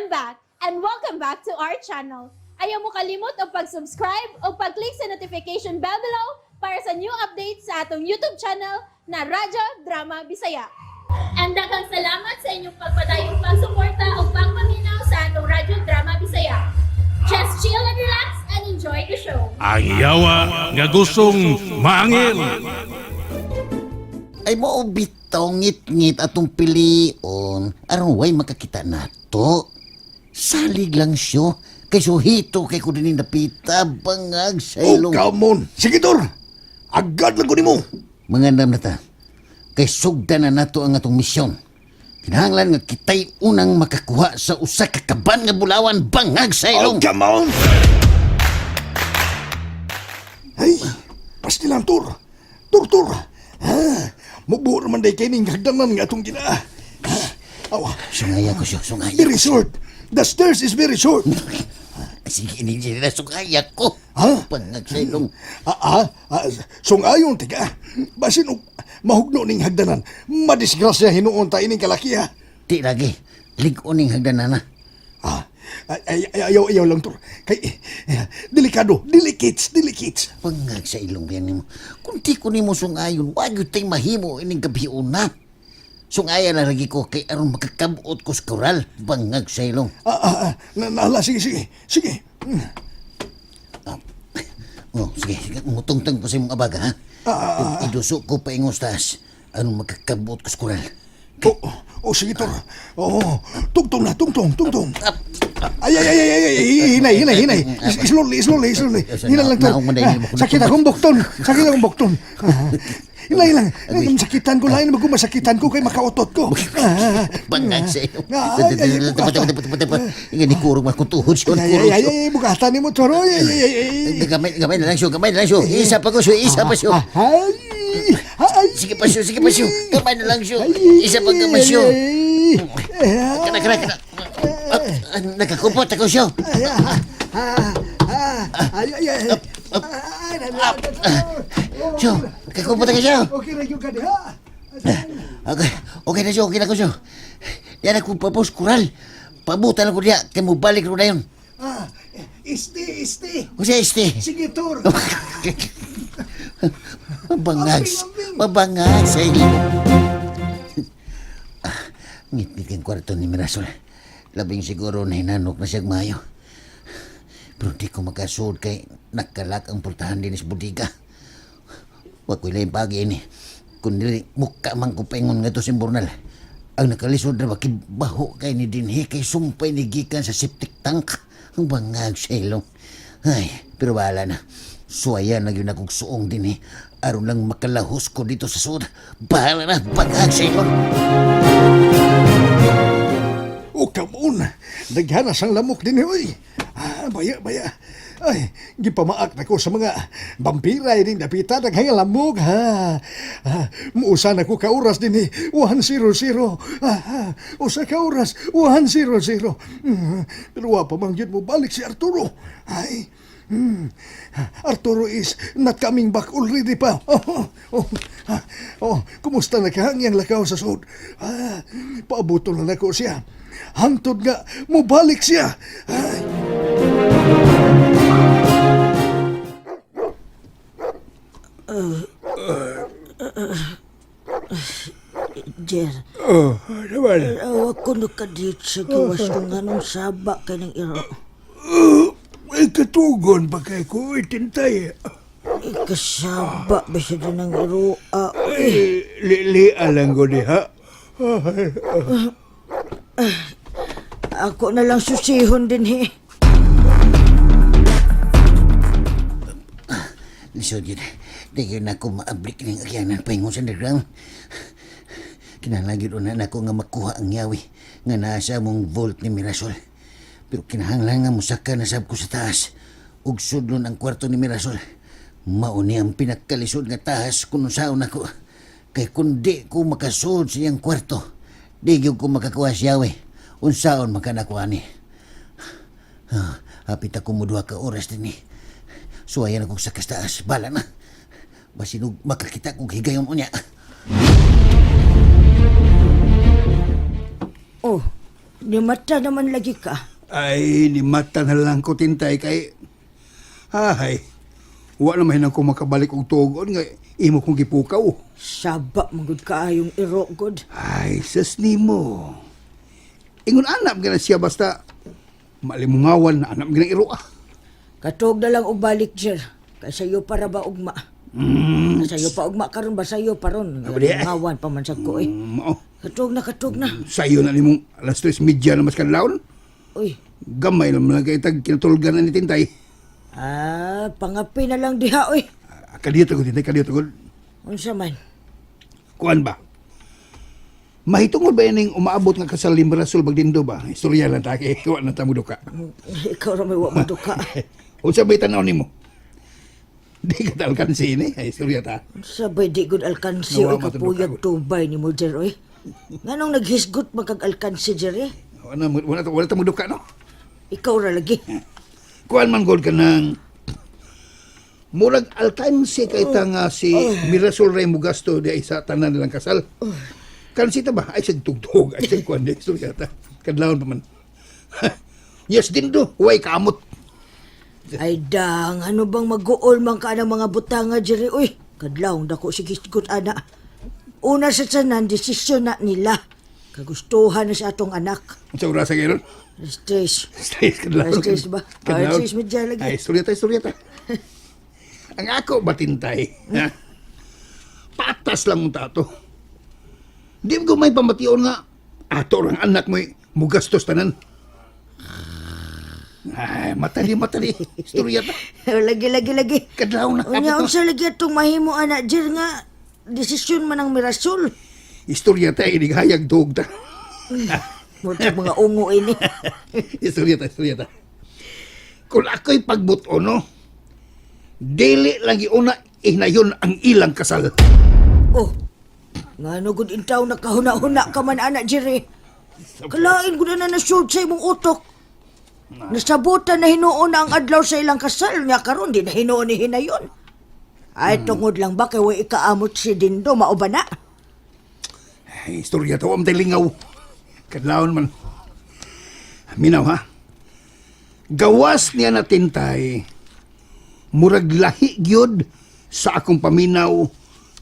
I'm back and welcome back to our channel. Ayaw mo kalimot og pag-subscribe o pag-click sa notification bell below para sa new updates sa atong YouTube channel na Radyo Drama Bisaya. And daghang salamat sa inyong pagpadayong pagsuporta o pagpaminaw sa atong Radyo Drama Bisaya. Just chill and relax and enjoy the show. Ang yawa nga gustong maangil. Ay mo bitaw ngit-ngit atong pilion aron way makakita nato. Salig lang siyo. Kay suhito kay ko din napita bangag sa Oh, ilong. come on. Sige, Tor. Agad lang ko nimo. Mangandam na ta. Kay sugdan na nato ang atong misyon. Kinahanglan nga kitay unang makakuha sa usa ka kaban nga bulawan bangag sa Oh, ilong. come on. Ay, pastilan, Tor. Tor, Tor. Ha, mubuo naman day kay ning hagdanan nga atong gina. Ha, awa, Sungaya ko siyo, sungaya. Very short. The stairs is very short. Sige, ini sila sungaya ko. Ha? Bangag sa ilong. Ah, sungayon tiga. Basin og mahugno ning hagdanan. Madisgrasya hinuon ta ining kalaki ha. Di lagi. Lig-on ning hagdanan na. Ah, ay, ay, ay, ayaw, ayaw lang, Tor. Kay, eh, delikado, delicates, delicates. Bangag sa ilong yan nimo. Kung di ko nimo sungayon, wag yun tay mahimo ining gabi una. Sungaya na lagi ko kay aron makakabot ko sa koral. Bangag sa ilong. Ah, na, naala, sige, sige, sige. Oh, sige, sige. Mutungtang ko sa imong abaga, ha? Ug iduso ko pa ingos taas. Aron makakabot ko sa koral. Oh, oh, sige, Tor. Oh, tungtong na, tungtong, tungtong. Ay, ay, ay, ay, ay, ay, hinay, hinay, hinay. Slowly, slowly, slowly. Hinay lang, Tor. Naong man dahil mo ko Sakit akong bukton. Sakit akong bukton. Ah, hinay lang. Masakitan ko, lain mo masakitan ko kay makautot ko. Ah, Bangag sa ilong. Ay, ay, ay, bukata. Inga ni kurog man kung tuhod siya. Ay, ay, ay, ay, bukata ni mo, Tor. Ay, ay, ay, ay. Gamay, gamay na lang siya, gamay na lang siya. Isa pa ko siya, isa pa siya. Ay, ay. Sige pa siya, sige pa siya. Gamay na lang siya. Isa pa gamay siya. Kana, kana, kana. Ah, nakakupot ako siya. Ay, ay, ay. Siya, nakakupot ako siya. Okay na yung kadi, ha? Okay, okay na siya, okay na ko siya. Yan ako papos kural. Pabutan ako diya, kay mo balik ro na yun. Ah, isti, isti. O siya, este. Sige, Tor. Mabangag. Amping, amping. Mabangag sa ilong. Ah, ngit-ngit ang kwarto ni Mirasol. Labing siguro na hinanok na siyang mayo. Pero di ko makasuod kay nakalak ang pultahan din sa budiga. Wa ko'y laing pagi ini. Kundi mukha man ko paingon nga to sa imburnal. Ang nakalisod na ba baho kay ni dinhi kay sumpay ni gikan sa septic tank. Ang bangag sa ilong. Ay, pero bahala na. Suwaya na yun akong suong dinhi. Aron lang makalahos ko dito sa sud. Bahala na, bangag sa ilong. Oh, come on. Naghanas ang lamok din, oy. Ah, baya, baya. Ay, gipamaak na ko sa mga vampira ini dapita daghang lamok, ha. Ah, muusa na ko ka oras din eh. 100. Ah, ah, usa ka oras, 100. Pero wa pa man gyud mo balik si Arturo. Ay, Arturo is not coming back already pa. Oh, ah, oh, kumusta na ka ang iyang lakaw sa sud? Ah, paabuto na nako siya. Hangtod nga, mubalik siya. Ay, Jer, Oh, naman. awa ko nakadit sa gawas kung anong saba kay ng iro. Ay, katugon pa kay ko, itintay. Ikasaba ba siya din ng iro? Ah, Ay, lili alang ko diha. Ako na lang susihon din he. Lisod yun. Di yun ako maablik ng agyanan paingon sa underground. Kinahanglan yun una nako nga makuha ang yawi nga nasa mong vault ni Mirasol. Pero kinahanglan nga musaka na sab ko sa taas. Ug sudlon ang kwarto ni Mirasol. Mao ni ang pinakalisod nga tahas kung saon ako. Kay kung di ko makasud sa iyang kwarto, di gyud ko makakuha siya yawi. Unsaon makanakuha ni. Ah, hapit ako mo duha ka oras din eh. Suwayan ako sa kastaas. Bala na. Basin og makakita kong higayon unya. Oh, Ni mata naman lagi ka. Ay, ni mata na lang ko tintay kay... Hay, wa na mahinang ko makabalik og tugon nga imo kong gipukaw. Saba magud kaayong iro god. Ay, sas nimo. Ingon anap gana siya basta malimungawan na anap gana iro ah. Katog na lang og balik, Jer. Kay sayo para ba ugma? Sayo pa ugma karon ba sayo pa ron? Aba di, eh. Ngawan pa man sad ko eh. Mao. Katog na, katog na. Sayo na nimong alas 3:30 na mas kadlawon. Uy. Gamay lang lang kay tag kinatulgan na ni Tintay. Ah, pangapi na lang diha oy. Ah, Kadiyot ako Tintay, kadiyot ako. Unsa man? Kuan ba? Mahitungod ba ining umaabot nga kasal ni Mirasol Bagdindo ba? Istorya lang ta kay wa na ta mo duka. Ikaw ra may wa maduka. Unsa bay tan-aw nimo? Di ka talkansi ini, ay istorya ta. Unsa bay di gud alkansi Nawa oy man kapuyag tunod tubay nimo Jer oy. Nganong naghisgot man kag alkansi Jer eh? Wala wala ta wala ta mo duka no. Ikaw ra lagi. Kuan man gud kanang murag alkansi kay ta nga si Mirasol Ray Mugasto di ay sa tanan nilang kasal. Kansi ta ba? Ay sig tugtog, ay sig kuan di istorya ta. Kadlawon pa man. Yes dindo, way kamot. Ay dang, ano bang mag-uol man ka ng mga butanga Jerry? Uy, kadlawng dako si gisgot ana. Una sa tanan, desisyon na nila. Kagustuhan na sa atong anak. Unsa oras sa karon? Stress. Stress kadlawon. Alas tres ba? Kadlawon. Alas tres, medya lagi. Ay, istorya ta, istorya ta. Ang ako batintay. Ha? Patas lang ang tato. Di ko may pamation nga ato rang anak mo mugastos tanan. Ay, matali, matali. Istorya ta. Lagi, lagi, lagi. Kadlaw na. Unya, kapit unsa lagi atong mahimo anak Jer nga desisyon man ang Mirasol. Istorya ta, inighayag dog ta. Murag mga ungo ini. Istorya ta, istorya ta. Kung ako'y pagbuto, no? Dili lang iuna, inayon ang ilang kasal. Oh, ngano gud intaw nakahuna-huna ka man anak Jerry. Kalain gud na nasud sa imong utok. Nasabutan na hinuon na ang adlaw sa ilang kasal niya karon di na hinuon ni hinayon. Ay tungod lang ba kay way ikaamot si Dindo mao ba na? Ay, istorya to, amtay lingaw. Kadlawon man. Minaw ha? Gawas niya na tintay. Murag lahi gyud sa akong paminaw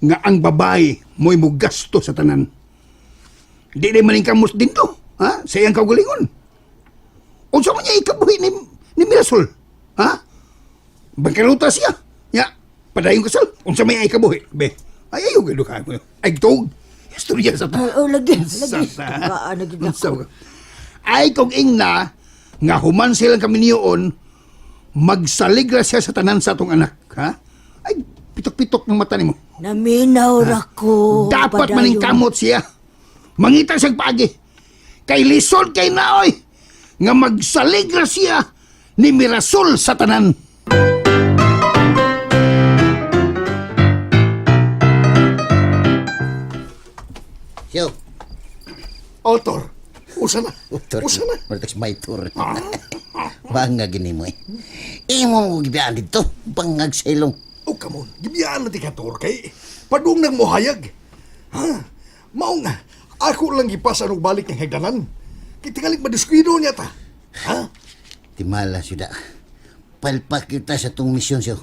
nga ang babae mo'y mugasto sa tanan. Di na maning kamos din to, ha? Sa iyang kaugalingon. Unsa man niya ikabuhi ni Mirasol? Ha? Bangkaruta siya. Ya, padayon kasal. Unsa may ikabuhi? Be, ay ayaw gyud ka mo. Ay tug. Istorya sa ta. Ay, oh, lagi, lagi. Sa ta. Tukaan na gyud Unsa ako. ka? Ay kung ingna nga human silang kami niyoon magsaligra siya sa tanan sa atong anak, ha? Ay pitok-pitok ng mata nimo. Naminaw ra ko. Dapat padayon. maningkamot siya. Mangita siyang paagi. Kay lisod kay naoy nga magsaligra siya ni Mirasol sa tanan. Siyo. Otor, usa na. Utor. Usa na. Murag may tour. Bangag gini mo eh. Imo mo gibiyaan dito. Bangag sa ilong. Oh, come on. Gibiyaan na ti ka, Tor, kay padung nang mohayag. Ha? Mao nga, ako lang gipasan og balik ng hagdanan. Kay tingalig madiskuido niya ta. Ha? Timala syuda. Palpak kita sa tong misyon siyo.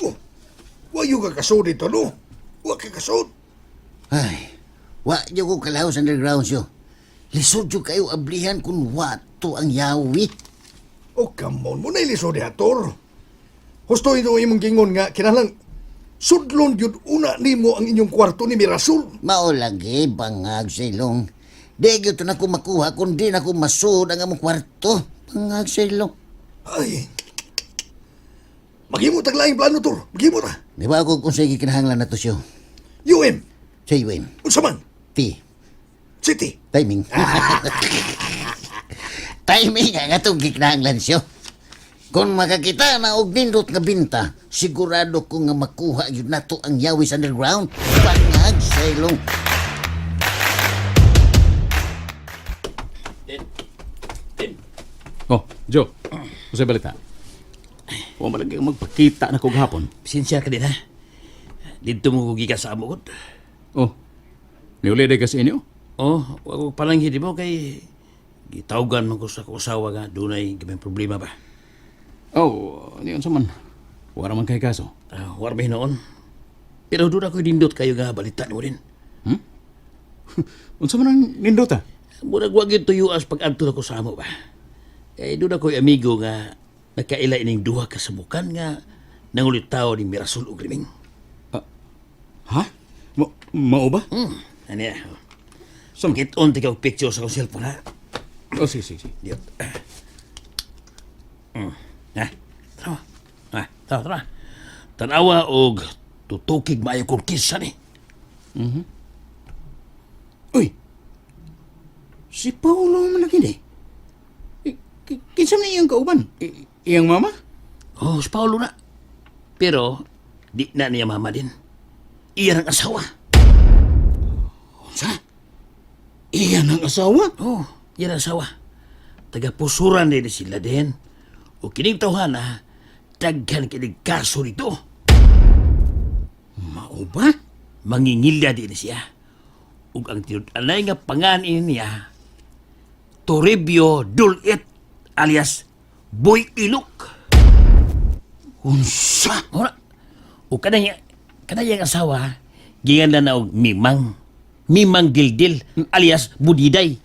Oh, wayo ka kasod dito, no? Wa ka kasod. Ay, wa jud ko kalaw sa underground siyo. Lisod jud kayo ablihan kung wato ang yawi. Oh, come on. Muna ilisod diha, Tor. Husto ito imong gingon nga, kinahanglan sudlon gyud una nimo ang inyong kwarto ni Mirasol. Mao lagi bangag sa ilong. Di gyud to na ko makuha kun di na ko masud ang among kwarto. Bangag sa ilong. Ay. Maghimo tag laing plano, Tor. Maghimo ta. Di ba ako kung sa gikinahanglan na to siyo? UM, Sa UM. unsa man? T. City. Timing. Timing ang atong gikinahanglan siyo. Kung makakita na og nindot nga binta, sigurado ko nga makuha yun nato ang yawi sa underground. Bangag sa ilong. Oh, Joe. Unsay balita? Wa man lagi magpakita na ko gahapon. Pasensya ka din ha. Dito mo ko gikan sa amo ko. Oh. Niuli day ka sa inyo? Oh, wa ko palanghid mo kay Gitawgan man ko sa akong asawa nga dunay gamay problema ba. Oh, niyon sa man. Wala man kay kaso. Ah, war ba noon? Pero doon ako'y nindot kayo nga balita nimo din. Unsa man ang nindota? Murag wa gyud tuyuas pag adto nako sa amo ba. Eh doon ako'y amigo nga nakaila ining duha ka sabukan nga nangulitaw ni Mirasol og Riming. Ha? Mao ba? Ani ah. Sa man? Kit-on tika og picture sa akong cellphone ha. Oh, sige, sige, sige. Diot. Ha? Tara. Ha, tara, tara. Tanawa og tutukig maayo kong kinsa ni. Uy! Si Paolo man lagi ni. Kinsa man iyang kauban? Iyang mama? Oh, si Paolo na. Pero di na niya mama din. Iya ang asawa. Unsa? Iyan ang asawa? Oh, iya ang asawa. Taga-pusuran din sila din. O kining tawhana, daghan kinig kaso nito. Mao ba? Mangingilya din siya. Ug ang tinud-anay nga panganin niya, Toribio Dulit alias Boy Ilok. Unsa? Ora. O kanang asawa, gigan na og Mimang. Mimang Gildil alias Budiday.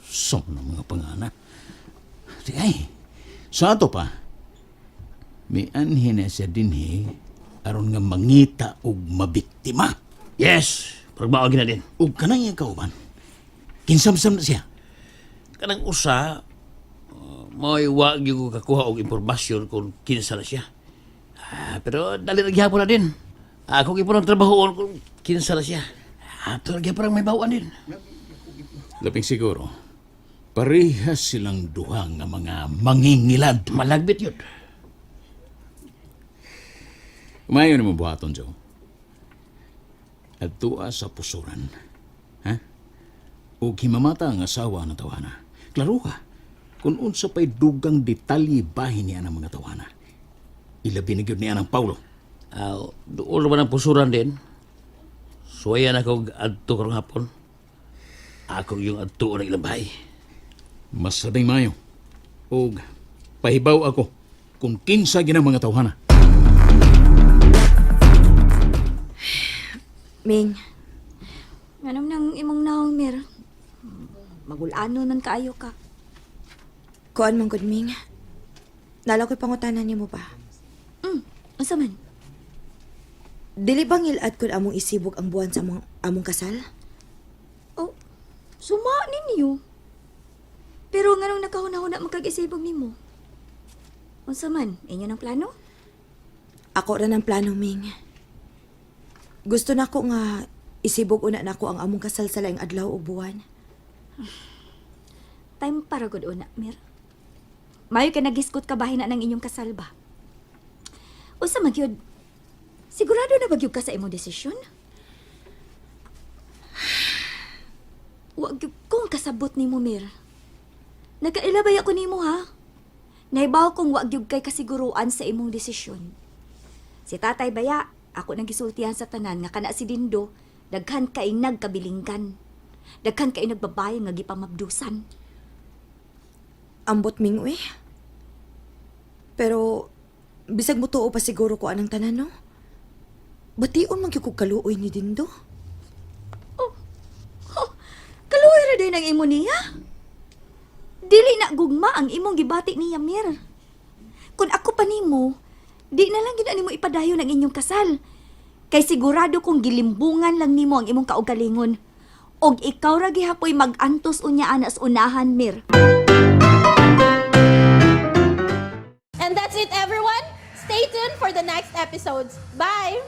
Sa ng mga pangana. Di ay, sa ato pa, mianhin na siya dinhi aron nga mangita og mabiktima. Yes, pagmao na din. Og kanang iyang kauban, kinsamsam na siya. Kanang usa, mo'y wa gyud ko kakuha og impormasyon kung kinsa na siya. Ah, pero dali ra gihapon na din. Ako gyud ang trabahoon kung kinsa na siya. Ah, pero gyapon ang may bawaan din. Labing siguro, parehas silang duha nga mga mangingilad. Malagbit yun. Kumayo ni mo buhaton, Joe. At tuwa sa pusuran. Ha? Ug himamata ang asawa ng tawana. Klaro ka, kung unsa pa'y dugang detalye bahin niya ng mga tawana. Ilabi na gyud niya ng Paulo. Ah, doon naman ang pusuran din. Suwayan ako adto karong hapon. Ako yung adto ng ilang bahay. Mas labing mayo. Ug pahibaw ako kung kinsa ginang mga tawhana. Ming, Anong nang imong naong, Mir? Magulano man kaayo ka. Kuan man gud, Ming. Nala ko'y pangutanan nimo ba? Unsa man? Dili bang ilad kun among isibog ang buwan sa among kasal? Oh, suma ninyo. Pero nganong nakahuna-huna magkag-isibog nimo? Unsa man? Inyo ng plano? Ako ra ng plano, Ming. Gusto nako nga isibog una nako ang among kasal sa laing adlaw ug buwan. Time para gud una, Mir. Mayo ka nagisgot ka bahin na ng inyong kasal ba? Unsa man gyud? Sigurado na ba gyud ka sa imong desisyon? Wa gyud kong kasabot nimo, Mir. Nagailabay ako nimo ha. Naibaw kong wa gyud kay kasiguruan sa imong desisyon. Si Tatay Baya, ako nang gisultihan sa tanan nga kana si Dindo, daghan kay nagkabilinggan. Daghan kay nagbabae nga gipamabdusan. Ambot, Ming, uy. Pero bisag mo tuo pa siguro ko anang tanan, no? Bation man gyud kog kaluoy ni Dindo. Oh, kaluoy ra din ang imo niya. Dili na gugma ang imong gibati niya, Mir. Kung ako pa nimo, di na lang gid nimo ipadayon ang inyong kasal. Kay sigurado kong gilimbungan lang nimo ang imong kaugalingon. Og ikaw ra gihapoy mag-antos unya ana sa unahan, Mir. And that's it, everyone. Stay tuned for the next episodes. Bye!